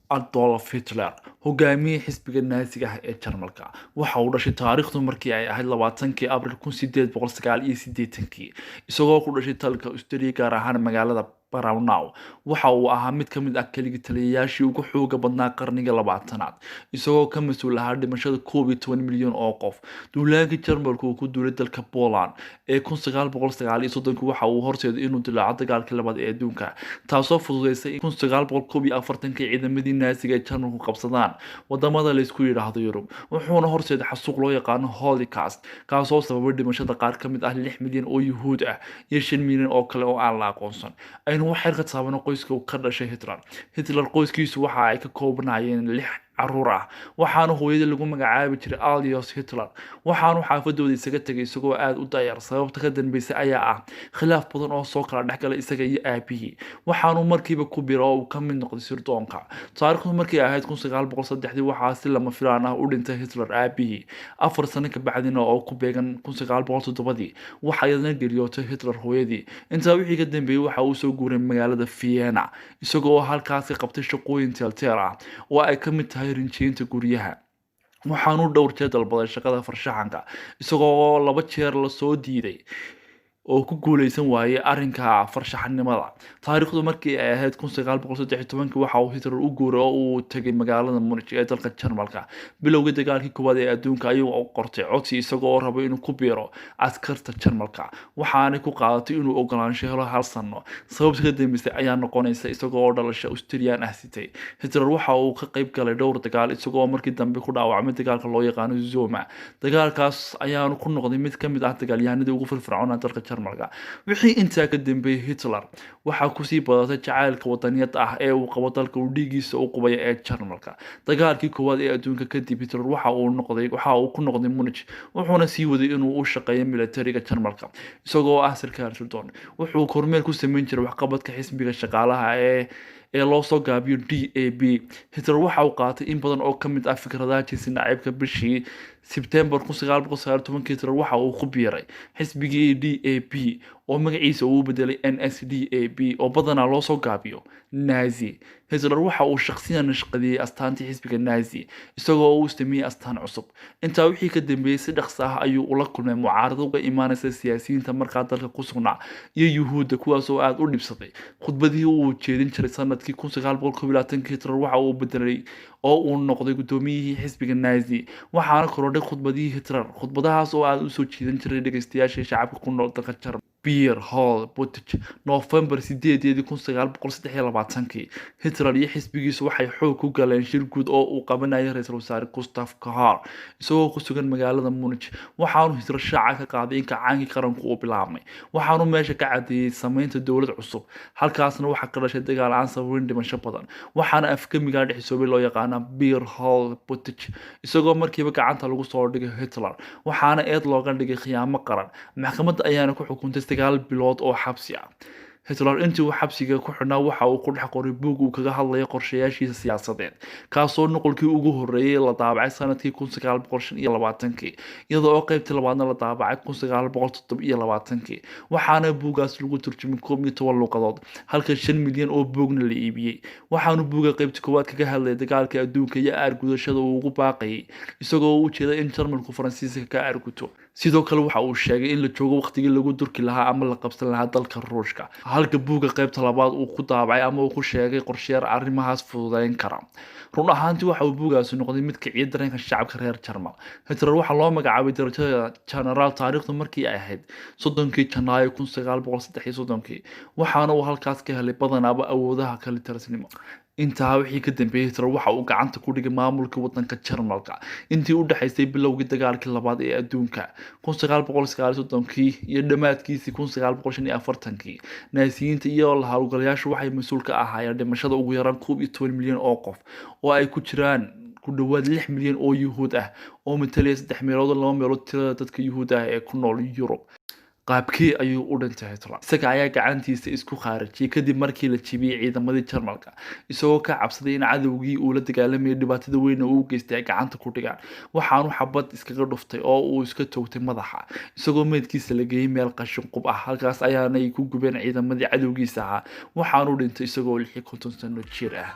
Adolf Hitler, hogaamiyihii xisbiga Naasiga ah ee Jarmalka, waxa uu dhashay taariikhdu markii ay ahayd 20-kii Abril 1889-kii, isagoo ku dhashay dalka Australia, gaar ahaan magaalada Braunau. Waxa uu ahaa mid ka mid ah keligii taliyayaashii ugu xooga badnaa qarniga 20aad, isagoo ka mas-uul ahaa dhimashada 11 milyan oo qof. Duulaankii Jarmalku uu ku duulay dalka Poland ee 1939-kii waxa uu horseeday inuu dilaaco dagaalkii labaad ee adduunka, taasoo fududeysay in 1941-kii ciidamadii Naasiga ee Jarmalku qabsadaan wadamada laysku yidhaahdo Yurub. Wuxuuna horseeday xasuuq loo yaqaano Holocaust, kaasoo sababay dhimashada qaar ka mid ah 6 milyan oo Yuhuud ah iyo 5 milyan oo kale oo aan la aqoonsan. Aynu wax yar ka taabano qoyska uu ka dhashay Hitler. Hitler qoyskiisu waxa ay ka koobnaayeen lix caruur ah, waxaana hooyadii lagu magacaabi jiray Alois Hitler. Waxaanu xaafadooda isaga tegay isagoo aada u dayar. Sababta ka dambeysay ayaa ah khilaaf badan oo soo kala dhexgalay isaga iyo aabihii. Waxaanu markiiba ku biro oo uu ka mid noqday sirdoonka. Taariikhdu markii ahayd 1903-dii waxaa si lama filaan ah u dhintay Hitler aabihii. 4 sano ka bacdina, oo ku beegan 1907-dii, waxa iyadana geeriyootay Hitler hooyadii. Intaa wixii ka dambeeyey waxa uu soo guuray magaalada Vienna, isagoo halkaasi qabtay shaqooyin teelteel ah oo ay ka mid tahay rinjiyeynta guryaha. Waxaanu dhowr jeer dalbaday shaqada farshaxanka, isagoo laba jeer lasoo diiday oo ku guuleysan waayey arrinka farshaxanimada. Taariikhdu markii ay ahayd 1913-kii waxa uu Hitler u guuray oo uu tegay magaalada Munich ee dalka Jarmalka. Bilowgii dagaalkii koowaad ee adduunka ayuu qortay codsi, isagoo rabo inuu ku biiro askarta Jarmalka. Waxaanay ku qaadatay inuu ogolaansho helo hal sano. Sababta ka dambeysay ayaa noqonaysa isagoo oo dhalasha Austrian ah sitay. Hitler waxa uu ka qayb galay dhowr dagaal, isagoo markii dambe ku dhaawacmay dagaalka loo yaqaano Zuma. Dagaalkaas ayaanu ku noqday mid ka mid ah dagaalyahanadii ugu firfircoonaa dalka Jarmalka. Wixii intaa ka dambeeyey, Hitler waxaa kusii badatay jacaylka wadaniyada ah ee uu qabo dalka uu dhiigiisa u qubaya ee Jarmalka. Dagaalkii koowaad ee adduunka kadib, Hitler waxa uu ku noqday Munich, wuxuuna sii waday inuu u shaqeeyo militariga Jarmalka isagoo ah sarkaal sirdoon. Wuxuu kormeer ku sameyn jiray waxqabadka xisbiga shaqaalaha ee loo soo gaabiyo DAB. Hitler waxa uu qaatay in badan oo ka mid ah fikradaha jinsi nacaybka. Bishii Sebtembar 1919-kii Hitler waxa uu ku biiray xisbigii DAB, oo magaciisa uu bedelay NSDAP, oo badanaa loo soo gaabiyo Nazi. Hitler waxa uu shaqsiyan nashqadiyey astaantii xisbiga Nazi, isagoo uu sameeyey astaan cusub. Intaa wixii ka dambeeyey, si dhaqso ah ayuu ula kulmay mucaarado uga imaanaysa siyaasiyiinta markaa dalka ku sugnaa iyo Yuhuudda, kuwaas oo aada u dhibsaday khudbadihii uu jeedin jiray. Sanadkii 1921-kii Hitler waxa uu bedelay oo uu noqday guddoomiyihii xisbiga Nazi, waxaana korodhay khudbadihii Hitler, khudbadahaas oo aada usoo jiidan jiray dhegeystayaasha shacabka ku nool dalka Jarmal. Beer Hall Putsch, November 8-deedii 1923-kii, Hitler iyo xisbigiisu waxay xoog ku galeen shir guud oo uu qabanayay ra-iisul wasaare Gustav Kahler, isagoo ku sugan magaalada Munich. Waxaanu Hitler shaaca ka qaaday in kacaankii qaranku uu bilaabmay, waxaanu meesha ka cadeeyey sameynta dowlad cusub. Halkaasna waxaa ka dhashay dagaal aan sababin dhimasho badan, waxaana afgamigaa dhicisoobay loo yaqaana Beer Hall Putsch, isagoo markiiba gacanta lagu soo dhigay Hitler. Waxaana eed looga dhigay khiyaamo qaran, maxkamadda ayaana ku xukuntay 9 bilood oo xabsi ah. Hitler intii uu xabsiga ku xidhnaa waxa uu ku dhex qoray buug uu kaga hadlayo qorshayaashiisa siyaasadeed, kaasoo nuqulkii ugu horreeyey la daabacay sanadkii 1925-kii, iyadoo oo qeybtii labaadna la daabacay 1927-kii. Waxaana buuggaas lagu turjumay 11 luuqadood, halka 5 milyan oo buugna la iibiyey. Waxaanu buugga qeybta koowaad kaga hadlayay dagaalka adduunka iyo aargudashada uu ugu baaqayay, isagoo u jeeda in Jarmalku Faransiiska ka aarguto. Sidoo kale waxa uu sheegay in la joogo waqtigii lagu durki lahaa ama la qabsan lahaa dalka Ruushka, halka buugga qaybta labaad uu ku daabacay ama uu ku sheegay qorsheyaal arrimahaas fududeyn kara. Run ahaantii, waxa uu buuggaasi noqday mid kiciya dareenka shacabka reer Jarmal. Hitler waxaa loo magacaabay darajada genaraal taariikhdu markii ay ahayd 30-kii Janaayo 1933-kii, waxaana uu halkaas ka helay badanaaba awoodaha kalitalisnimo. Intaa wixii ka dambeeyey, Hitler waxa uu gacanta ku dhigay maamulka wadanka Jarmalka intii u dhexaysay bilowgii dagaalkii labaad ee adduunka 1939-kii iyo dhammaadkiisii 1945-kii. Naasiyiinta iyo la howlgalayaashu waxay mas-uul ka ahaayeen dhimashada ugu yaraan 11 milyan oo qof, oo ay ku jiraan ku dhawaad 6 milyan oo Yuhuud ah, oo matalaya saddex meelood oo laba meelood tirada dadka Yuhuud ah ee ku nool Yurub. Qaabkee ayuu u dhintay Hitler? Isaga ayaa gacantiisa isku khaarijiyay kadib markii la jibiyey ciidamadii Jarmalka, isagoo ka cabsaday in cadowgii uu la dagaalamayay dhibaatada weyn oo uu geystay ay gacanta ku dhigaan. Waxaanu xabad iskaga dhuftay oo uu iska toogtay madaxa, isagoo meydkiisa la geeyey meel qashin qub ah. Halkaas ayaanay ku gubeen ciidamadii cadowgiisa ahaa. Waxaanu dhintay isagoo 56 sano jir ah.